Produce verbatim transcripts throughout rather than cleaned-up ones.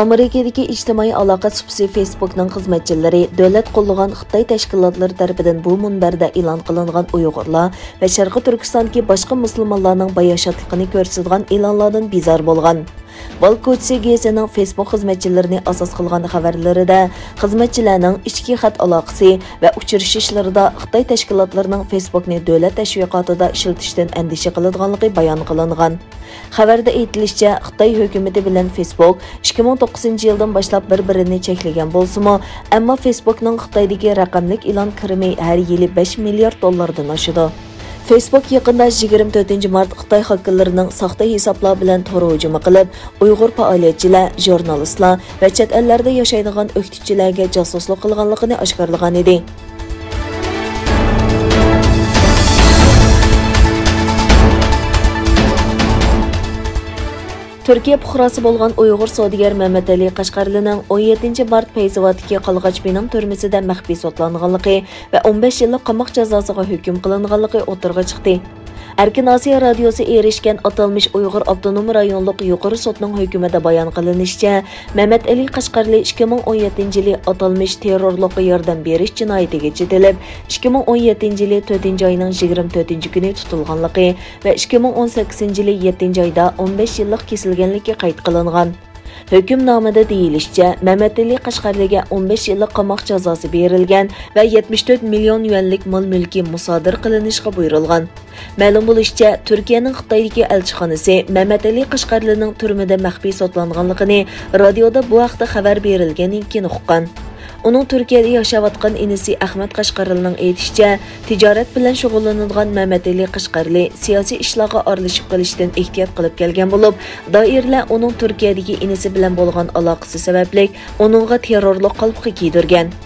ئامېرىكىدىكى ئىجتىمائىي ئالاقە سۇپىسى فېيسبۇكنىڭ خىزمەتچىلىرى دۆلەت قوللىغان خىتاي تەشكىلاتلىرى تەرىپىدىن بۇ مۇنبەردە ئېلان قىلىنغان ئۇيغۇرلار ۋە شەرقىي تۈركىستاندىكى باشقا مۇسۇلمانلارنىڭ باياشاتلىقىنى كۆرسىتىدىغان ئېلانلاردىن بىزار بولغان. بال كوچىسى گېزىتىنىڭ فېيسبۇك خىزمەتچىلىرىنى ئاساس قىلغان خەۋەرلىرىدە خىزمەتچىلەرنىڭ ئىچكى خەت ئالاقىسى ۋە ئۇچرىشىشلىرىدا خىتاي تەشكىلاتلىرىنىڭ فېيسبۇكنى دۆلەت تەشۋىقاتىدا ئىشلىتىشتىن ئەندىشە قىلىدىغانلىقى بايان قىلىنغان. خەۋەردە ئېيتىلىشىچە، خىتاي ھۆكۈمىتى بىلەن فېيسبۇك ئىككى مىڭ توققۇزىنچى يىلدىن باشلاپ بىر-بىرىنى چەكلىگەن بولسىمۇ، ئەمما فېيسبۇكنىڭ خىتايدىكى رەقەملىك ئېلان كىرىمى ھەر يىلى بەش مىليارد دوللاردىن ئاشىدۇ. فېيسبۇك يېقىندا يىگىرمە تۆتىنچى مارت خىتاي خاكېرلىرىنىڭ ساختا ھېسابلار بىلەن تور ھۇجۇمى قىلىپ، ئۇيغۇر پائالىيەتچىلەر، ژۇرنالىستلار ۋە چەت ئەللەردە ياشايدىغان ئۆكتىچىلەرگە جاسۇسلۇق قىلغانلىقىنى ئاشكارىلىغان ئىدى. تۈركىيە پۇقراسى بولغان ئۇيغۇر سودىگەر مەمەتئېلى قەشقەرلىنىڭ ئون يەتتىنچى مارت پەيزاۋاتتىكى قالغاچ بىنىڭ تۈرمىسىدە مەخپىي سوتلانغانلىقى ۋە ئون بەش يىللىق قاماق جازاسىغا ھۆكۈم قىلىنغانلىقى ئوتتۇرىغا چىقتى. ئەركىن ئاسىيا رادىيوسى ئېرىشكەن ئاتالمىش ئۇيغۇر ئاپتونوم رايونلۇق يۇقىرى سوتنىڭ ھۆكمىدە بايان قىلىنىشىچە، مەمەتئېلى قەشقەرلى ئىككى مىڭ ئون يەتتىنچى يىلى ئاتالمىش تېررورلۇققا ياردەم بېرىش جىنايىتىگە چېتىلىپ، ئىككى مىڭ ئون يەتتىنچى يىلى تۆتىنچى ئاينىڭ يىگىرمە تۆتىنچى كۈنى تۇتۇلغانلىقى ۋە ئىككى مىڭ ئون سەككىزىنچى يىلى يەتتىنچى ئايدا ئون بەش يىللىق كېسىلگەنلىكى قەيت قىلىنغان. ھۆكۈمنامىدە دېيىلىشىچە، مەمەتئېلى قەشقەرلىگە ئون بەش يىللىق قاماق جازاسى بېرىلگەن ۋە يەتمىش تۆت مىليون يۈەنلىك مال-مۈلكى مۇسادىرە قىلىنىشقا بۇيرۇلغان. مەلۇم بولۇشىچە، تۈركىيەنىڭ خىتايدىكى ئەلچىخانىسى مەمەتئېلى قەشقەرلىنىڭ تۈرمىدە مەخپىي سوتلانغانلىقىنى رادىيودا بۇ ھەقتە خەۋەر بېرىلگەندىن كېيىن ئۇققان. ئۇنىڭ تۈركىيەدە ياشاۋاتقان ئىنىسى ئەخمەت قەشقەرلىنىڭ ئېيتىشىچە، تىجارەت بىلەن شۇغۇللىنىدىغان مەمەتئېلى قەشقەرلى سىياسىي ئىشلارغا ئارىلىشىپ قېلىشتىن ئېھتىيات قىلىپ كەلگەن بولۇپ، دائىرىلەر ئۇنىڭ تۈركىيەدىكى ئىنىسى بىلەن بولغان ئالاقىسى سەۋەبلىك ئۇنىڭغا تېررورلۇق قالپىقى كىيدۈرگەن.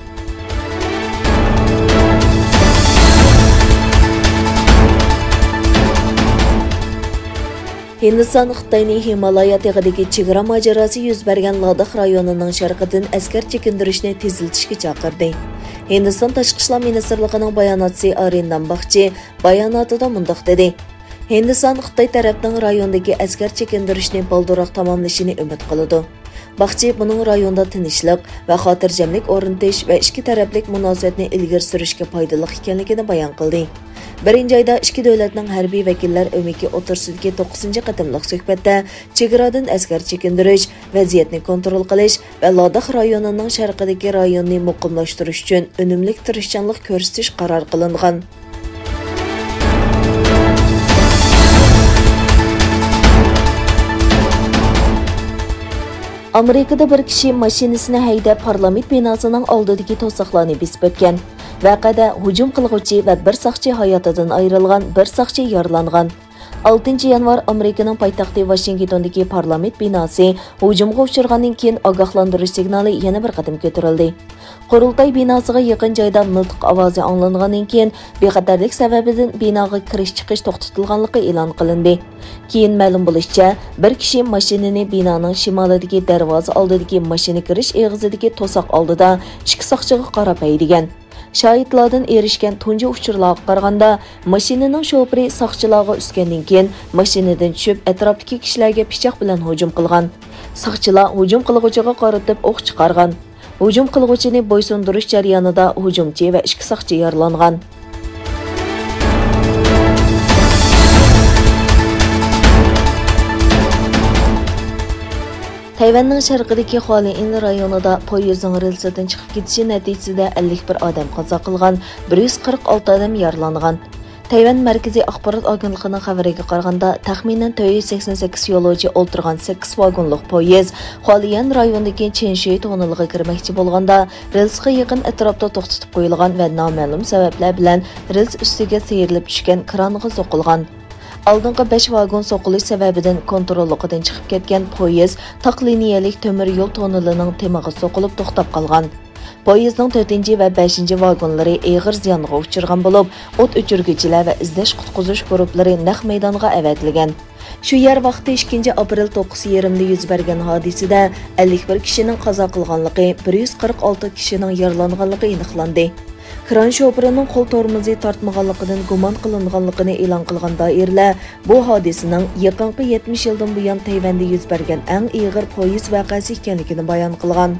ھىندىستان خىتاينى ھىمالايا تېغىدىكى چېگرا ماجىراسى يۈز بەرگەن لاداخ رايونىنىڭ شەرقىدىن ئەسكەر چېكىندۈرۈشنى تېزلىتىشكە چاقىردى. ھىندىستان تاشقى ئىشلار مىنىستىرلىقىنىڭ باياناتچىسى ئارىندام باخچى باياناتىدا مۇنداق دېدى: ھىندىستان خىتاي تەرەپنىڭ رايوندىكى ئەسكەر چېكىندۈرۈشنى بالدۇرراق تاماملىشىنى ئۈمىد قىلىدۇ. باخچى بۇنىڭ رايوندا تىنچلىق ۋە خاتىرجەملىك ئورنىتىش ۋە ئىككى تەرەپلىك مۇناسىۋەتنى ئىلگىرى سۈرۈشكە پايدىلىق ئىكەنلىكىنى بايان قىلدى. بىرىنچى ئايدا ئىككى دۆلەتنىڭ ھەربىي ۋەكىللەر ئۆمىكى ئوتتۇرىسىدىكى توققۇزىنچى قېتىملىق سۆھبەتتە چېگرادىن ئەسكەر چېكىندۈرۈش، ۋەزىيەتنى كونترول قىلىش ۋە لاداخ رايونىنىڭ شەرقىدىكى رايوننى مۇقىملاشتۇرۇش ئۈچۈن ئۈنۈملۈك تىرىشچانلىق كۆرسىتىش قارار قىلىنغان. ئامېرىكىدا بىر كىشى ماشىنىسىنى ھەيدەپ، پارلامېنت بىناسىنىڭ ئالدىدىكى توساقلارنى بېسىپ ئۆتكەن. ۋەقەدە ھۇجۇم قىلغۇچى ۋە بىر ساقچى ھاياتىدىن ئايرىلغان، بىر ساقچى يارىلانغان. ئالتىنچى يانۋار ئامېرىكىنىڭ پايتەختى ۋاشىنگتوندىكى پارلامېنت بىناسى ھۇجۇمغا ئۇچرىغاندىن كېيىن، ئاگاھلاندۇرۇش سىگنالى يەنە بىر قېتىم كۆتۈرۈلدى. قۇرۇلتاي بىناسىغا يېقىن جايدا مىلتىق ئاۋازى ئاڭلانغاندىن كېيىن، بىخەتەرلىك سەۋەبىدىن بىناغا كىرىش-چىقىش توختىتىلغانلىقى ئېلان قىلىندى. كېيىن مەلۇم بولۇشىچە، بىر كىشى ماشىنىنى بىنانىڭ شىمالىدىكى دەرۋازا ئالدىدىكى ماشىنا كىرىش ئېغىزىدىكى توساق ئالدىدا ئىككى ساقچىغا قاراپ ھەيدىگەن. شاھىتلاردىن ئېرىشكەن تۇنجى ئۇچۇرلارغا قارىغاندا، ماشىنىنىڭ شوپۇرى ساقچىلارغا ئۈسكەندىن كېيىن، ماشىنىدىن چۈشۈپ، ئەتراپتىكى كىشىلەرگە پىچاق بىلەن ھۇجۇم قىلغان. ساقچىلار ھۇجۇم قىلغۇچىغا قارىتىپ ئوق چىقارغان. ھۇجۇم قىلغۇچىنى بويسۇندۇرۇش جەريانىدا ھۇجۇمچى ۋە ئىككى ساقچى يارىلانغان. تەيۋەننىڭ شەرقىدىكى خۇالىئىن رايونىدا پويىزنىڭ رېلسىدىن چىقىپ كېتىشى نەتىجىسىدە ئەللىك بىر ئادەم قازا قىلغان، بىر يۈز قىرىق ئالتە ئادەم يارىلانغان. تەيۋەن مەركىزىي ئاخبارات ئاگېنتلىقىنىڭ خەۋىرىگە قارىغاندا، تەخمىنەن تۆت يۈز سەكسەن سەككىز يولۇچى ئولتۇرغان سەككىز ۋاگونلۇق پويىز خۇالىيەن رايونىدىكى چىنشۈي توننېلىغا كىرمەكچى بولغاندا، رېلسقا يېقىن ئەتراپتا توختىتىپ قويۇلغان ۋە نامەلۇم سەۋەبلەر بىلەن رېلس ئۈستىگە سىيرىلىپ چۈشكەن كرانغا سوقۇلغان. ئالدىنقى بەش ۋاگون سوقۇلۇش سەۋەبىدىن كونتروللۇقىدىن چىقىپ كەتكەن پويىز تاق لىنىيەلىك تۆمۈر يول توننېلىنىڭ تېمىغا سوقۇلۇپ توختاپ قالغان. پويىزنىڭ تۆتىنچى ۋە بەشىنچى ۋاگونلىرى ئېغىر زىيانغا ئۇچرىغان بولۇپ، ئوت ئۆچۈرگۈچىلەر ۋە ئىزدەش-قۇتقۇزۇش گۇرۇپپىلىرى نەق مەيدانغا ئەۋەتىلگەن. شۇ يەر ۋاقتى ئىككىنچى ئاپرېل توققۇز يېرىمدا يۈز بەرگەن ھادىسىدە ئەللىك بىر كىشىنىڭ قازا قىلغانلىقى، بىر يۈز قىرىق ئالتە كىشىنىڭ يارىلانغانلىقى ئېنىقلاندى. كران شوپۇرىنىڭ قول تورمۇزى تارتمىغانلىقىدىن گۇمان قىلىنغانلىقىنى ئېلان قىلغان دائىرىلەر بۇ ھادىسىنىڭ يېقىنقى يەتمىش يىلدىن بۇيان تەيۋەندە يۈز بەرگەن ئەڭ ئېغىر پويىز ۋەقەسى ئىكەنلىكىنى بايان قىلغان.